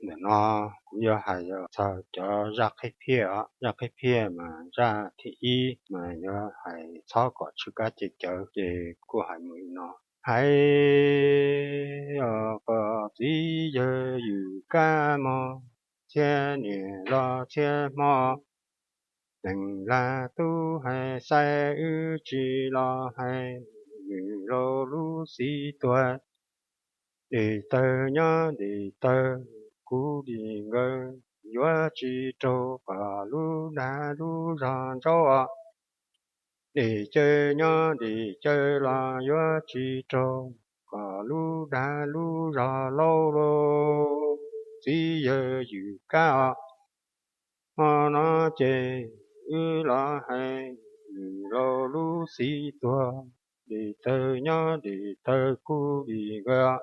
Ntawm no kuv yuav hais txog cov zaj qhib phiaj os. Zaj qhib phiaj mas zaj thib ib mas yuav hais txhob kom tsw kab ces cawv, ces kuj hais mus li no. Hais os kom txiv yawg yws kab mog, txhiab niam los txhiab hmo, Teem Laj Tub hais Xaiv wb tsis los hais, yws laus lub xib tuag. Dej tawg nyob dej tawg, kuv dim nkawd yuav tsis raug kom lub dag lub zog ntsaub os. Dej cawv nyob dej cawv los yuav tsis raug kom lub dag lub zog laub lauj, txiv yawg yws kab os. Hmo no ces wb los hais, yws laus lub xib tuag. Dej tawg nyob dej tawg, kuv dim nkawd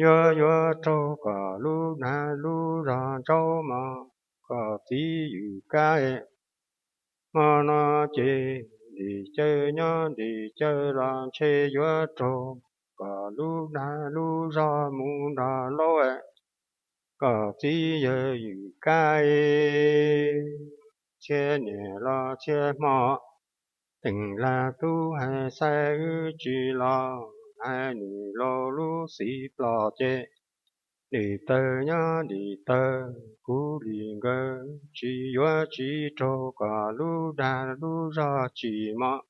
yuav yuav raug kom lub dag lub zog ntsaub mog, kom txiv yws kab. Hmo no ces dej cawv nyob dej cawv los ntshe yuav raug kom lub dag lub zog mus nrog laub, kom txiv yawg yws kab. Txhiab niam los txhiab hmo, Teem Laj Tub hais Xaiv wb tsis los hais, yws laus lub xib plom ces. Dej tawg nyob dej tawg, kuv dim nkawd tsis yuav tsis raug kom lub dag lub zog tsim mog.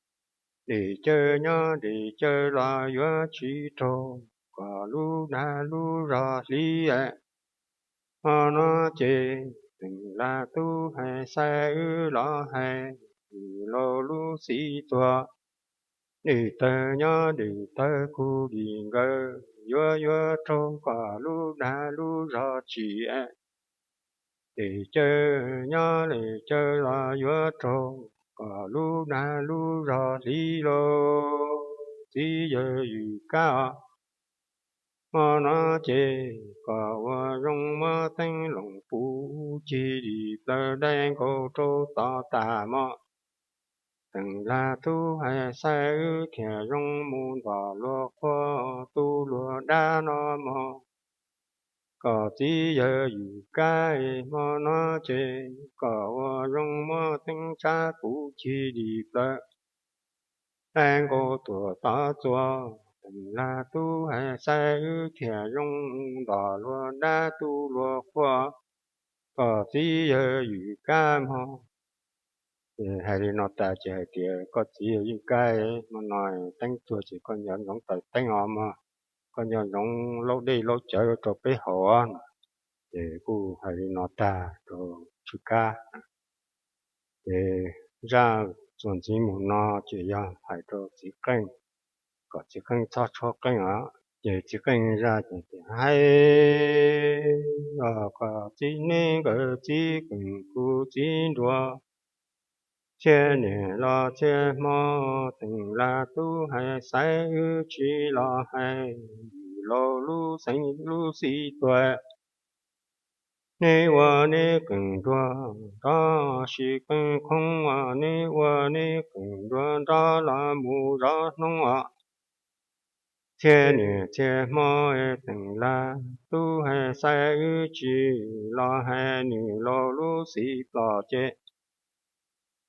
Dej cawv nyob dej cawv los yuav tsis raug kom lub dag lub zog hliv. Hmo no ces Teem Laj Tub hais Xaiv wb los hais, yws laus lub xib tuag. Dej tawg nyob dej tawg, kuv dim nkawd yuav yuav raug kom lub dag lub zog tsim. Dej cawv nyob dej cawv los yuav raug kom lub dag lub zog hliv lauj, txiv yawg yws kab os. Hmo no ces kom ua zoo muab teeb loos puv cig dim plaws, dai nkaus rau tod tas mog. Teem Laj Tub hais Xaiv wb khiav zoo mus ntom luag qhua, tu luag dab no mog, kom txiv yawg yws kab. Hmo no ces kom ua zoo muab teeb tsab puv cig dim plaws, dai nkaus tuam tod txuas. Teem Laj Tub hais Xaiv wb khiav zoo mus ntom luag dab tu luag qhua, kom txiv yawg yws kab mog. Ces hais li no tas ces hais tias, koj txiv yawg yws kab, hmo no teeb tuag ces koj nco ntsoov taws teeb os mog, koj nco ntsoov laub dej laub cawv rau peb haus os. Ces kuj hais li no tag rau tsw kab. Ces zaj txuas ntxiv mus no ces yog hais rau txiv qeej, kom txiv qeej txhob tshuab qeej os. Ces txiv qeej zaj ces tias, hais os kom txiv neb nkawd txiv qeej kuv txiv nruas, txhiab niam los txhiab hmo, Teem Laj Tub hais Xaiv wb tsis los hais, yws laus lub xeev lub xib tuag. Neb ua neb qeej nruas nrov sis qeej qhoob os, neb ua neb qeej nruas nrov los mus zov hnub os. Txhiab niam txhiab hmo, Teem Laj Tub hais Xaiv wb tsis los hais, yws laus lub xib plom ces.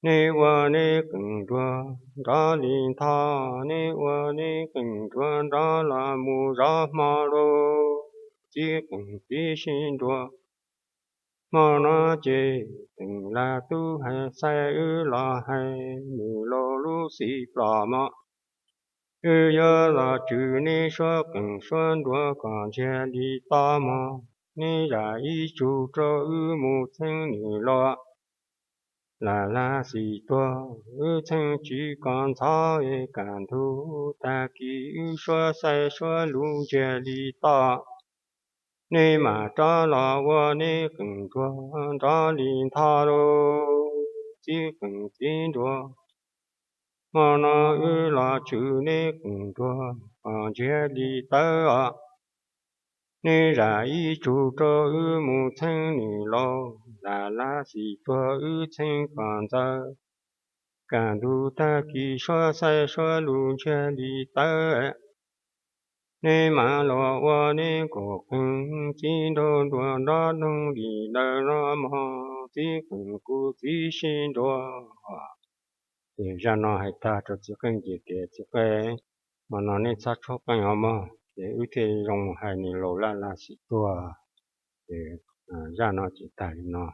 Neb ua neb qeej nruas nrov li ntho, neb ua neb qeej nruas nrov los mus zov hmo lauj, txiv qeej txiv sib nruas. Hmo no ces Teem Laj Tub hais Xaiv wb los hais, yws laus lub xib plom mog, wb yuav los tswv neb suab qeej suab nruas kom ntsiag li to mog. Neb zam ib tsug rau wb mus txheeb yws laus, lam laj xim tuag wb txheeb tsis kom ntxhov, es kaj ntug tag kis wb suab xaiv suab lus ntsiag li to. Neb mam rov los ua neb qeej nruas nrov li ntho lauj, txiv qeej txiv nruas. Hmo no wb los tswv neb qeej nruas kom ntsiag li tawv os. Neb zam ib tsug rau wb mus txheeb yws laus, lam laj xim tuag wb txheeb kom ntxaws, kaj ntug tag kis suab xaiv suab lus ntsiag li tawv. neb mam los ua neb kuv qeej, txiv nraug nruas nrov nroog li ntawm no mog, txiv qeej kuv txiv sib nrua. Ces zaj no hais tag rau txiv qeej ces tias, Txiv qeej, hmo no neb txhob tshuab qeej os mog, ces wb thiaj zoo mus hais niam laus Laj Laj Xim tuag. Ces zaj no ces tag li no.